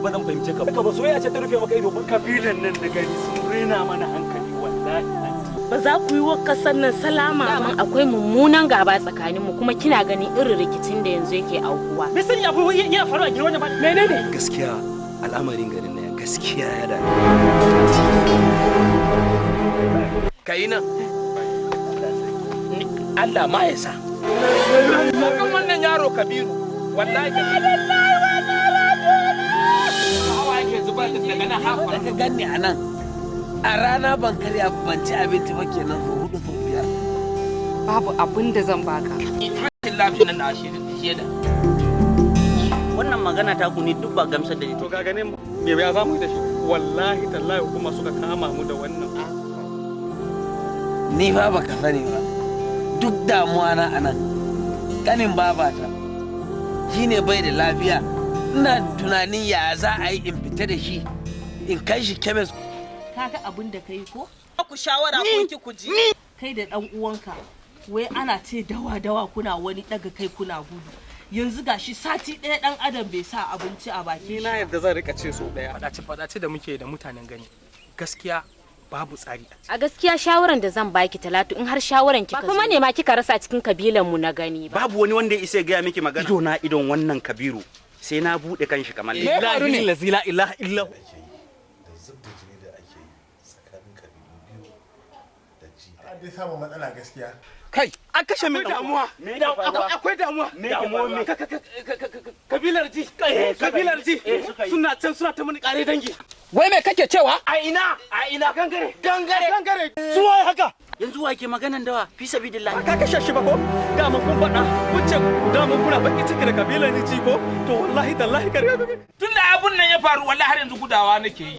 Ba zan fahimce ka ba. Soyayya ce ta rufe maka ido ba. Kabilan nan da gani sun rena mana hankali, wallahi. Ba za ku yi wa kasar nan salama ba. Daman akwai mummunan gaba tsakaninmu, kuma kina ganin irin rikicin da yanzu yake aukuwa. Me sani abu yana faruwa a gidan wannan ba? Menene? Gaskiya al'amarin garin nan gaskiya ya dame. Ka yi nan, Allah ma ya sa kan wannan yaro Kabiru, wallahi hawa yake zubar daga nan har Da ka ganni a nan a rana, ban karya, ban ci abinci ba kenan sau hudu, sau biyar. Babu abin da zan baka. Rashin lafiyar nan na shaida. Wannan magana ta ku ne duk ba gamsar da ni. To ka gane me ya zamu yi da shi? Wallahi tallahi kuma suka kama mu da wannan. Ni fa baka sani ba, duk damuwa na a nan, kanin babata shine bai da lafiya. Ina tunanin ya za a yi in fita da shi, in kai shi kemis. Kaga abin da kai ko? Ku shawara kun ki ku ji. Kai da dan uwanka, wai ana ce dawa dawa, kuna wani daga kai kuna gudu. Yanzu gashi sati ɗaya dan adam bai sa abinci a bakin Ni shi. na yadda zan rika ce so daya. Fadace fadace da muke da mutanen gani, gaskiya babu tsari a ciki. A gaskiya shawaran da zan baki, Talatu, in har shawaran kika, ba kuma ne ma kika rasa cikin kabilan mu na gani ba. Babu wani wanda ya isa ya gaya miki magana. Ido na idon wannan Kabiru, sai na bude kanshi kamar Me faru ne? La ilaha illa. Ake yi da zub da jini da ake yi tsakanin kabilu biyu da ji. An dai samun matsala gaskiya. Kai, an kashe min damuwa, akwai damuwa. Damuwa me? Kabilar ji, kabilar ji suna can suna ta mani kare dangi. Wai me kake cewa? A ina? A ina? Gangare, gangare, gangare. Su waye haka? Yanzu wa ke maganan dawa fi sabilillah? Ka kashe shi ba ko? Dama kun faɗa, kun ce dama kuna baki ciki da kabilan ji ko? To wallahi tallahi kare. Tunda abun nan ya faru, wallahi har yanzu gudawa nake yi.